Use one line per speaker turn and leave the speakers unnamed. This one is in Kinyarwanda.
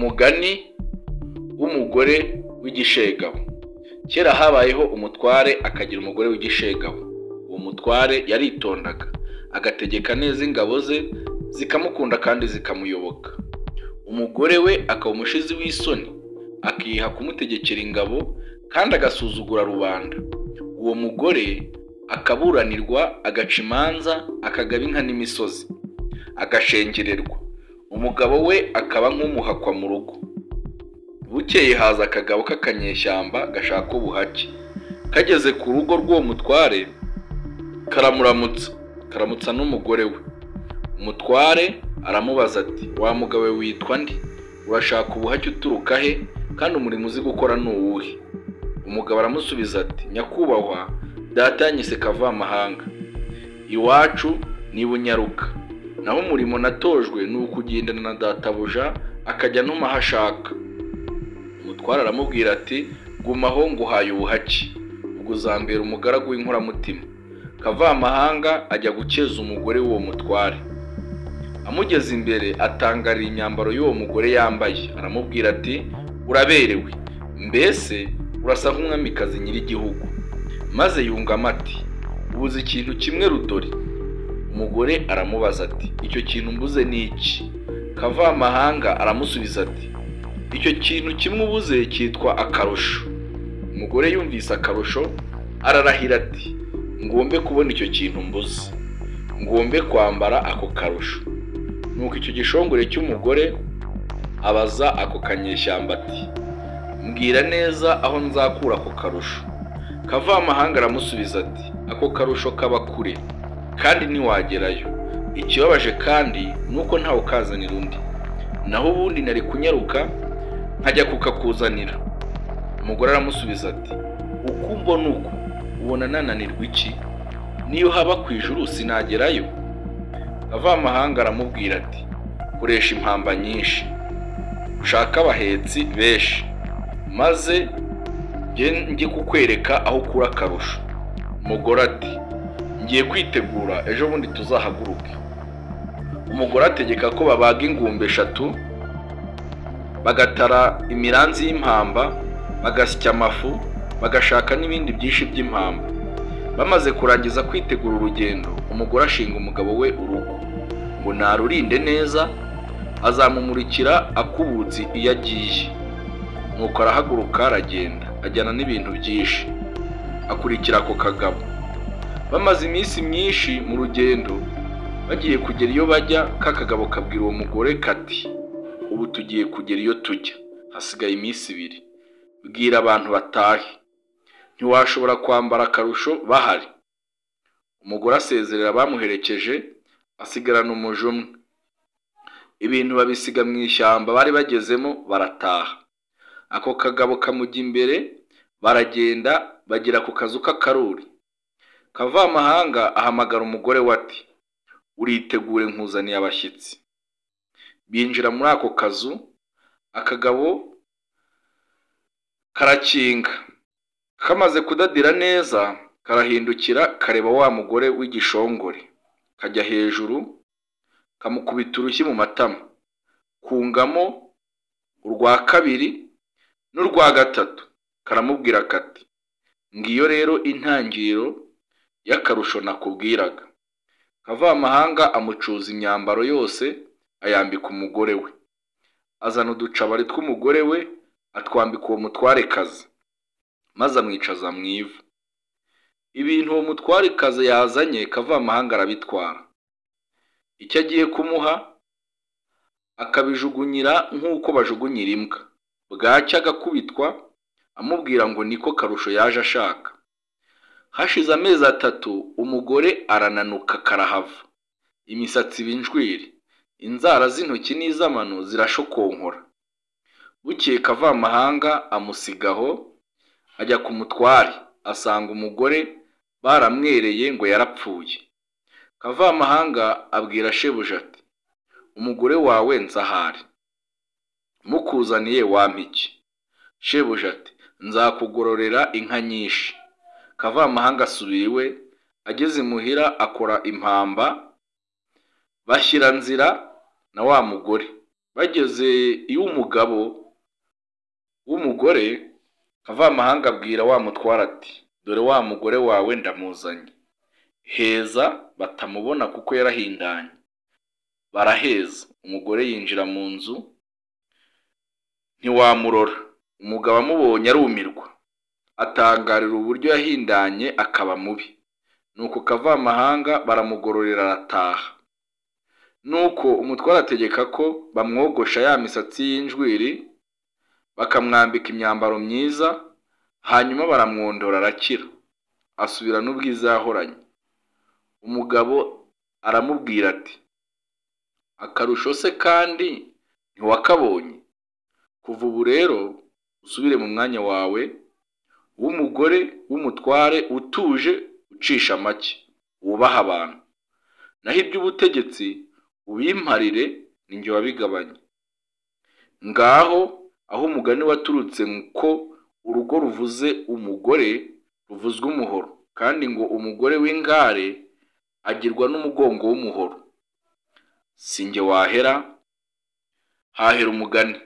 Umugani w'umugore w'igishegabo. Kera habayeho umutware akagira umugore w'igishegabo. Uwo mutware yaritondaga, agategeka neza ingabo ze zikamukunda kandi zikamuyoboka. Umugore we akaba umushizi w'isoni, akiha kumutegekera ingabo kandi agasuzugura rubanda. Uwo mugore akaburanirwa, agaca imanza, akagaba inka n'imisozi, agashengererwa. Umugabo we akaba nk'umuhakwa mu rugo. Bukeye haza akagabo k'akanyeshyamba gashaka ubuhake. Kageze ku rugo rw'uwo mutware karamuramutsa, karamutsa n'umugore we. Umutware aramubaza ati: "Wa mugabo we witwa nde? Urashaka ubuhake uturuka he? Kandi umurimo uzi gukora ni uwuhe?" Umugabo aramusubiza ati: "Nyakubahwa, data yanyise Kavamahanga, iwacu ni Bunyaruka, naho umurimo natojwe ni ukugendana na databuja akajya antuma aho ashaka." Umutware aramubwira ati: "Guma aho nguhaye ubuhake, ubwo uzambera umugaragu w'inkoramutima." Kavamahanga ajya gukeza umugore w'uwo mutware. Amugeze imbere atangarira imyambaro y'uwo mugore yambaye, aramubwira ati: "Uraberewe, mbese urasa nk'umwamikazi nyir'igihugu." Maze yungamo ati: "Ubuze ikintu kimwe rudori." Umugore aramubaza ati: "Icyo kintu mbuze ni iki?" Kavamahanga aramusubiza ati: "Icyo kintu kimwe ubuze cyitwa akarusho." Umugore yumvise akarusho ararahira ati: "Ngombe kubona icyo kintu mbuze, ngombe kwambara ako karusho." Nuko icyo gishongore cy'umugore abaza ako kanyeshyamba ati: "Mbwira neza aho nzakura ako karusho." Kavamahanga aramusubiza ati: "Ako karusho kaba kure kandi ntiwagerayo. Ikibabaje kandi ni uko ntawe ukazanira undi, naho ubundi nari kunyaruka nkajya kukakuzanira." Umugore aramusubiza ati: "Uko umbona uku ubona nananirwa iki? Niyo haba ku ijuru sinagerayo." Kavamahanga aramubwira ati: "Koresha impamba nyinshi, ushake abahetsi benshi, maze njye kukwereka aho ukura akarusho." Umugore ati: "Ngiye kwitegura, ejo bundi tuzahaguruke." Umugore ategeka ko babaga ingumbi eshatu, bagatara imiranzi y'impamba, bagasya amafu, bagashaka n'ibindi byinshi by'impamba. Bamaze kurangiza kwitegura urugendo, umugore ashinga umugabo we urugo ngo narurinde neza, azamumurikira akubutse iyo agiye. Nuko arahaguruka aragenda, ajyana n'ibintu byinshi, akurikira ako kagabo. Bamaze iminsi myinshi mu rugendo, bagiye kugera iyo bajya, ka kagabo kabwira uwo mugore kati: "Ubu tugiye kugera iyo tujya, hasigaye iminsi ibiri, bwira abantu batahe, ntiwashobora kwambara akarusho bahari." Umugore asezerera abamuherekeje, asigarana umuja umwe. Ibintu babisiga mu ishyamba bari bagezemo barataha. Ako kagabo kamujya imbere, baragenda bagera ku kazu k'akaruri. Kavamahanga ahamagara umugore we ati: "Uritegure nkuzaniye abashyitsi." Binjira muri ako kazu, akagabo karakinga. Kamaze kudadira neza, karahindukira kareba wa mugore w'igishongore, kajya hejuru kamukubita urushyi mu matama, kungamo urwa kabiri n'urwa gatatu, karamubwira kati: "Ngiyo rero intangiriro y'akarusho nakubwiraga." Kavamahanga amucuza imyambaro yose ayambika umugore we, azana uducabari tw'umugore we atwambika uwo mutwarekazi, maze amwicaza mu ivu. Ibintu uwo mutwarekazi yazanye Kavamahanga arabitwara, icyo agiye kumuha akabijugunyira nk'uko bajugunyira imbwa. Bwacya agakubitwa amubwira ngo niko karusho yaje ashaka. Hashize amezi atatu umugore arananuka karahava, imisatsi iba injwiri, inzara z'intoki n'iz'amano zirashokonkora. Bukeye Kavamahanga amusiga aho, ajya ku mutware, asanga umugore baramwereye ngo yarapfuye. Kavamahanga abwira shebuja ati: "Umugore wawe nzahari, mukuzaniye wampa iki?" Shebuja ati: "Nzakugororera inka nyinshi." Kavamahanga asubira iwe, ageze imuhira akora impamba, bashyira nzira na wa mugore. Bageze iw'umugabo w'umugore, Kavamahanga abwira wa mutware ati: "Dore wa mugore wawe ndamuzanye, heza batamubona kuko yarahindanye." Baraheza, umugore yinjira mu nzu ntiwamurora. Umugabo amubonye arumirwa, atangarira uburyo yahindanye akaba mubi. Nuko Kavamahanga baramugororera arataha. Nuko umutware ategeka ko bamwogosha ya misatsi y'injwiri, bakamwambika imyambaro myiza, hanyuma baramwondora arakira, asubirana ubwiza yahoranye. Umugabo aramubwira ati: "Akarusho se kandi ntiwakabonye? Kuva ubu rero usubire mu mwanya wawe w'umugore w'umutware utuje, ucisha make, wubaha abantu. Naho iby'ubutegetsi ubimparire, ni jye wabigabanye." Ngaho aho umugani waturutse ko urugo ruvuze umugore ruvuzwa umuhoro, kandi ngo umugore w'ingare agirwa n'umugongo w'umuhoro. Si jye wahera, hahera umugani.